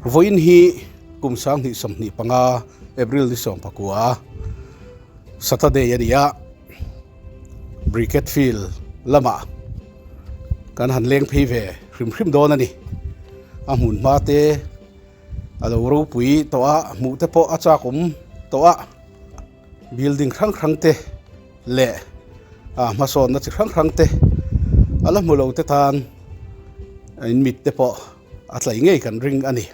Vawiin hi kum 2025 April ni 19 Saturday a ni a, Briquette Field lamah kan han leng phei ve hrim hrim dawn a ni. A hmun hma te a lo ropui tawh a, hmuh te pawh a chak awm tawh a, building hrang hrang te leh a hmasawnna chi hrang hrang te a la hmu lo te tan in mit te pawh a tlai ngei kan ring a ni.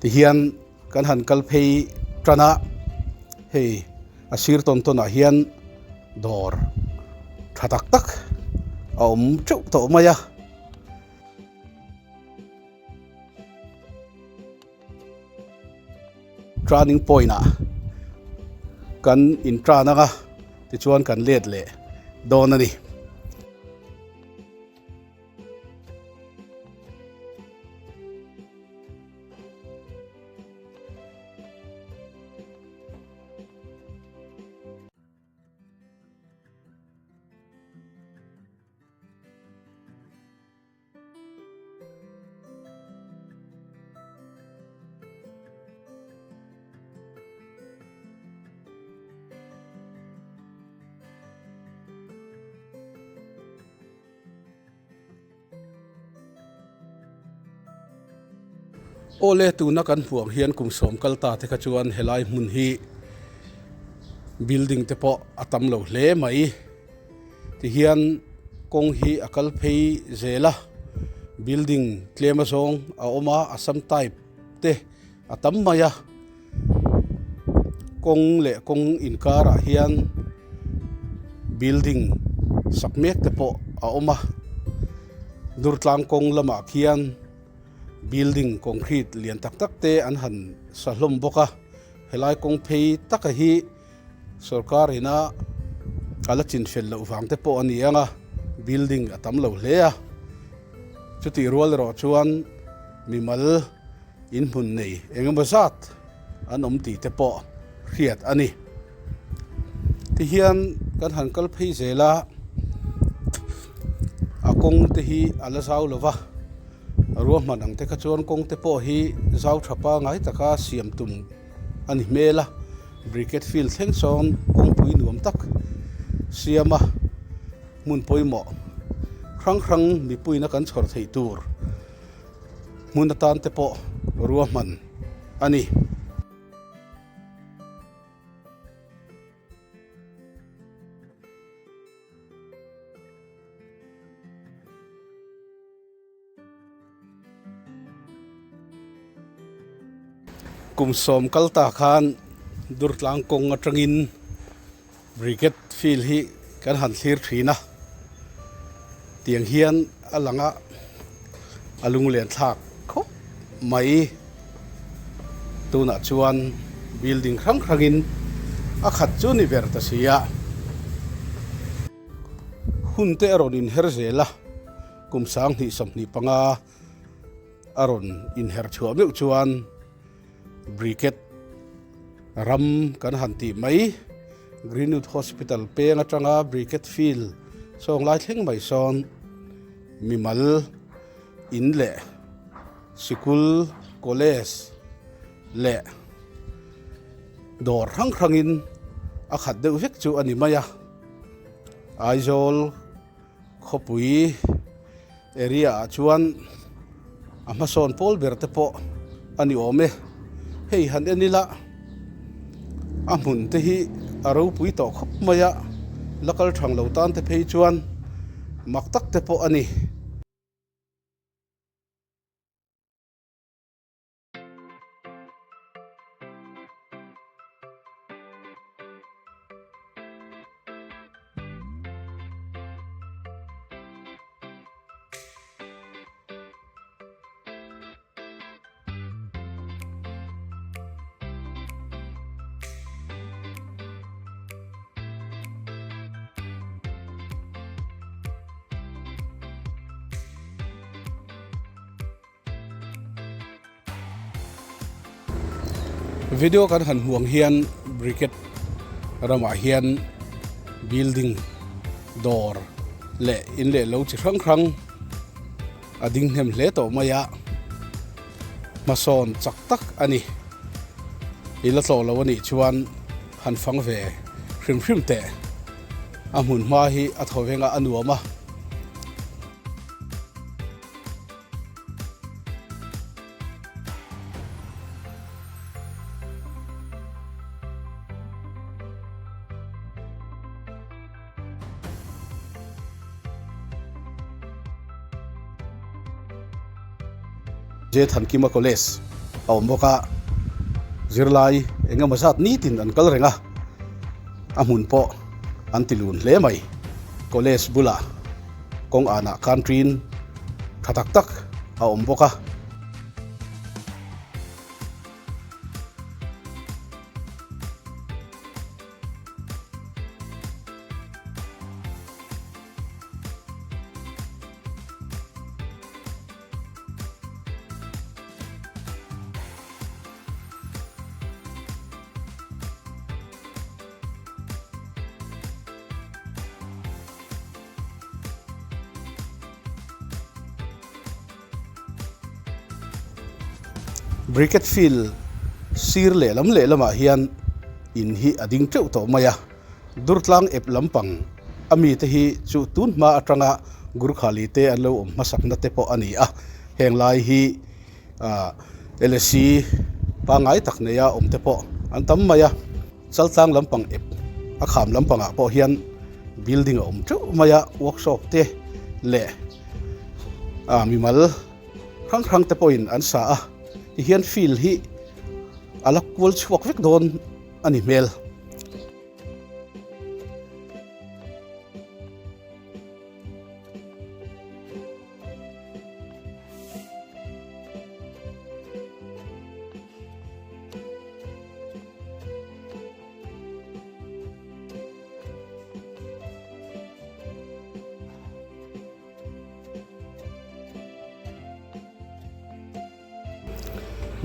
Tihian kan han kal phei tan a, hei a sir tawn tawn ah hian dawr tha tak tak a awm teuh tawh mai a. Turning point ah kan in tan ang a tichuan kan let leh dawn a ni. Awle tuna kan hmuh ang hian kum sawm kal ta te kha chuan helai hmun hi building te pawh a tam lo hle mai tihian kawng hi a kal phei zel a building tlem azawng a awm a assam type te a tam mai a. Kawng leh kawng inkarah hian building sak mek te pawh a awm a Durtlang kawng lamah khian building concrete lian tak tak te an han sa hlawm bawk a helai kawng phei taka hi sorkar ina a la chin fel loh vang te pawh a ni ang a building a tam lo hle a chutih rual erawh chuan mimal. In hmun nei eng emaw zat an awm tih te pawh hriat a ni. Tihian kan han kal phei zel a, a kawng te hi a la zau lo va, ruahman ang te kha chuan kawng te pawh hi zau tha pangai taka siam tum a ni hmel a, Briquette field thleng sawn kawngpui nuam tak siam a, hmun pawimawh hrang hrang mipuiin a kan chhawr theih tur. Hmun atan te pawh ruahman a ni. Kum sawm kal ta khan Durtlang kawng atangin Brigade field hi kan han thlir thin a, tiang hian a lang a, a lunglen thlak khawp mai. Tunah chuan building hrang hrangin a khat chu ni ber ta si a, hun te a rawn inher zel a, kum 2025 a rawn inher chhuah meuh chuan Brigade ram kan han tih mai Greenwood Hospital peng atanga Brigade Field sawng lai thleng mai sawn mimal in leh sikul college leh dawr hrang hrangin a khat deuh vek chu a ni mai a Aizawl khawpui area ah chuan a hmasawn pawl ber te pawh a ni awm e hei han en ila a hmun te hi a ropui tawh khawp mai a la kal thang lo tan te phei chuan mak tak te pawh a ni. Video kan han hmuh ang hian Brigade ramah hian building dawr leh in leh lo chi hrang hrang a ding hnem hle tawh mai a. Hmasawn chak tak a ni. I la tlawh lo a nih chuan han fang ve hrim hrim teh. A hmun hma hi a thaw veng a, a nuam a. J Thankima College a awm bawk a, zirlai eng emaw zat nitin an kal reng a, a hmun pawh an ti lun hle mai. College bulah kawng anah canteen tha tak tak a awm bawk a. Briket field sir lehlam lehlamah hian in hi a ding teuh tawh mai a. Durtlang ep lampang a mite hi chu tun hma atanga Gurkhali te an lo awm hmasakna te pawh a ni a, heng lai hi ah LSC pangngai tak neia awm te pawh an tam mai a, Chaltlang lampang ep a kham lampangah pawh hian building a awm teuh mai a, workshop te leh ah mimal hrang hrang te pawhin an sa a, tihian field hi a la kual chhuak vek dawn a ni hmel.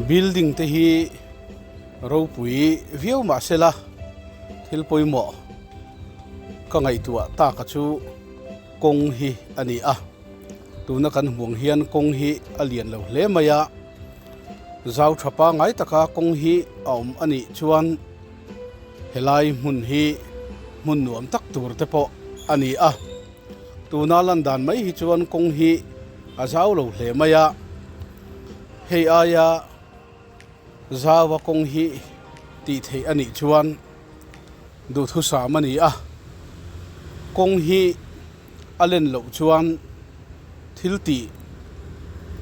Building te hi ropui viau mah sela thil pawimawh ka ngaihtuah tak a chu kawng hi a ni a tuna kan hmuh ang hian kawng hi a lian lo hle mai a zau tha pangngai taka kawng hi a awm a nih chuan helai hmun hi hmun nuam tak tur te pawh a ni a. Tuna lan dan mai hi chuan kawng hi a zau lo hle mai a, hei aia zaua kawng hi tih theih a nih chuan duhthusam a ni a, kawng hi a len loh chuan thil tih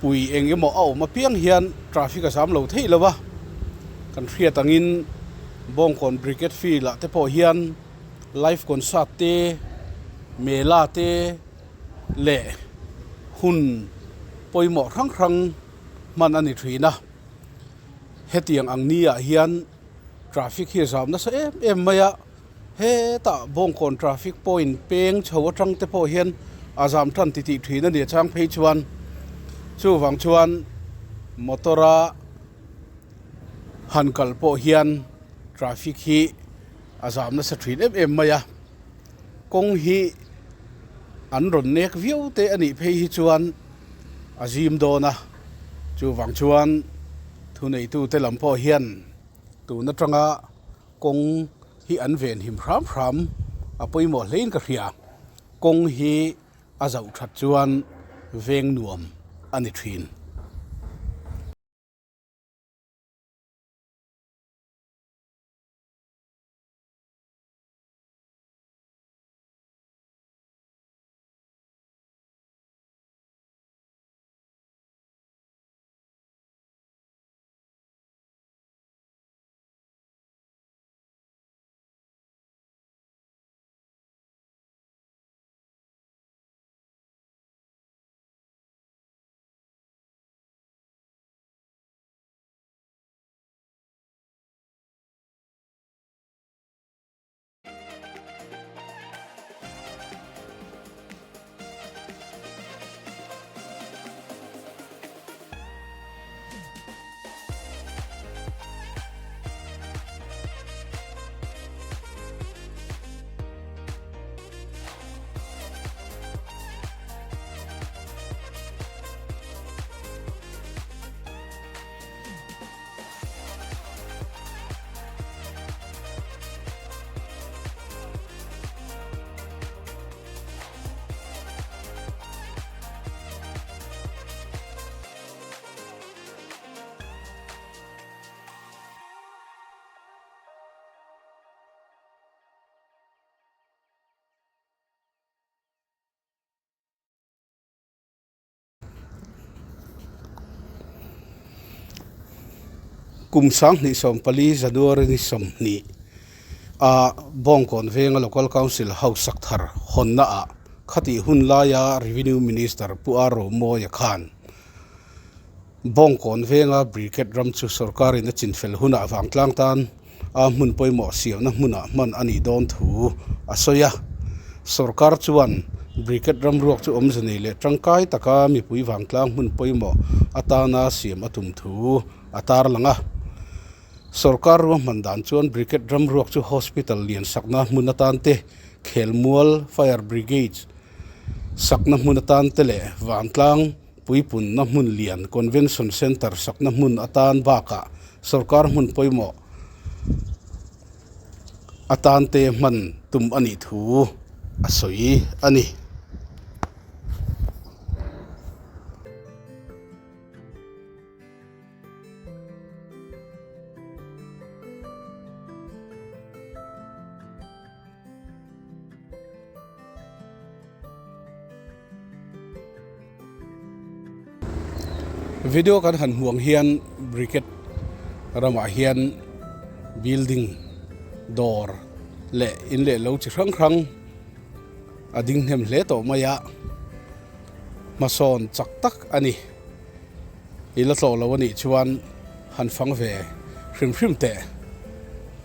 pui eng emaw a awm apiang hian traffic a zam lo theih lo a, kan hriat angin Bawngkawn Brigade Field ah te pawh hian. Live concert te, mela te leh hun pawimawh hrang hrang hman a ni thin a. Hetiang ang ni ah hian traffic hi a zam nasa em em mai a, hetah Bawngkawn traffic point peng chho atang te pawh hian a zam tan ti tih thin a ni a chang phei chuan chuvang chuan motor a han kal pawh hian traffic hi a zam nasa thin em em mai a, kawng hi an rawn nek viau te a nih phei hi chuan a zim dawn a, chuvang chuan thuneitu te lam pawh hian tun atanga kawng hi an venhim hram hram a pawimawh hlein ka hria, kawng hi a zauh that chuan veng nuam a ni thin. Kum 2014 January ni 20 a Bawngkawn venga Local Council House sak thar hawnna ah khatih hun laia Revenue Minister Pu R Romawia khan Bawngkawn venga Brigade ram chu sorkarin a chinfel hunah vangtlang tan a hmun pawimawh siamna hmunah hman a nih dawn thu a sawi a. Sorkar chuan Brigade ram ruak chu awmze nei leh tangkai taka mipui vangtlang hmun pawimawh atana siam a tum thu a tarlang a. Sorkar ruahman dan chuan Brigade ram ruak chu hospital lian sakna hmun atan te, khelmual, fire brigade, sakna hmun atan te leh vangtlang puipunna hmun lian Convention Centre sakna hmun atan bakah sorkar hmun pawimawh atan te hman tum a nih thu a sawi a ni. Video kan han hmuh ang hian briquette ramah hian building dawr leh in leh lo chi hrang hrang a ding hnem hle tawh mai a hmasawn chak tak a ni i la tlawh lo a nih chuan han fang ve hrim hrim teh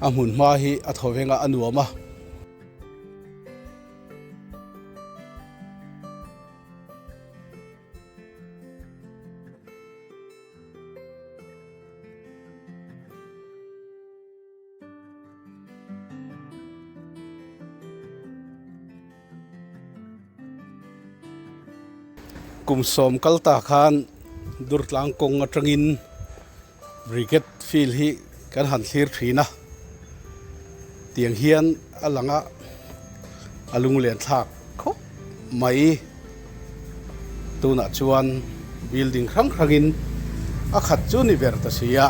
a hmun hma hi a thaw veng a a nuam a. Kum sawm kal ta khan Durtlang kawng atangin Brigade field hi kan han thlir thin a, tiang hian a lang a, a lunglen thlak khawp mai. Tunah chuan building hrang hrangin a khat chu ni ber ta si a.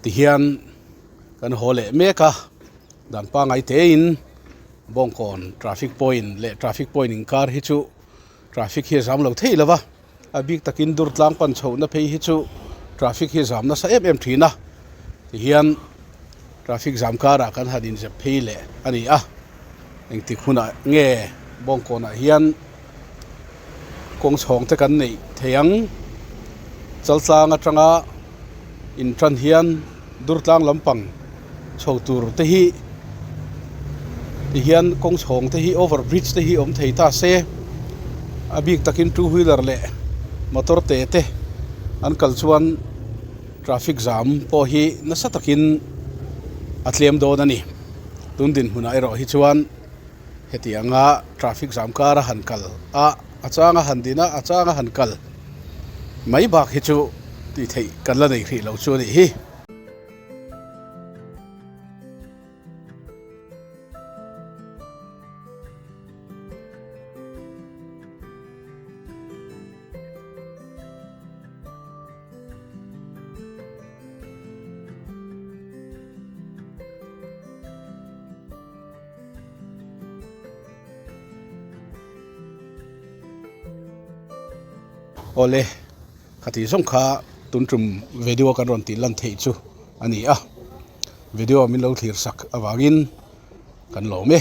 Tihian kan haw leh mek a dan pangai tein Bawngkawn traffic point leh traffic point inkar hi chu traffic hi a zam lo thei lo va a bik takin dur tlang pan chhohna phei hi chu traffic hi a zam nasa em em thin a tihian traffic zam karah kan han inzep phei leh a ni a engtik hunah nge Bawngkawnah hian kawng chhawng te kan neih thei ang chaltlang atanga in tan hian dur tlang lampang chho tur te hi ti hian kawng chhawng te hi over bridge te hi awm thei ta se a bik takin two wheeler leh motor te te an kal chuan traffic jam pawh hi nasa takin a tlem dawn a ni tun dinhmunah erawh hi chuan. Hetianga traffic jam kar a han kal a, a chang a han din a, a chang a han kal mai bak hi chu tih theih kan la nei hrih lo chu a nih hi. Awle, khati zawng kha tun tum video kan rawn tih lan theih chu a ni a, video min lo thlir sak avangin kan lawm e.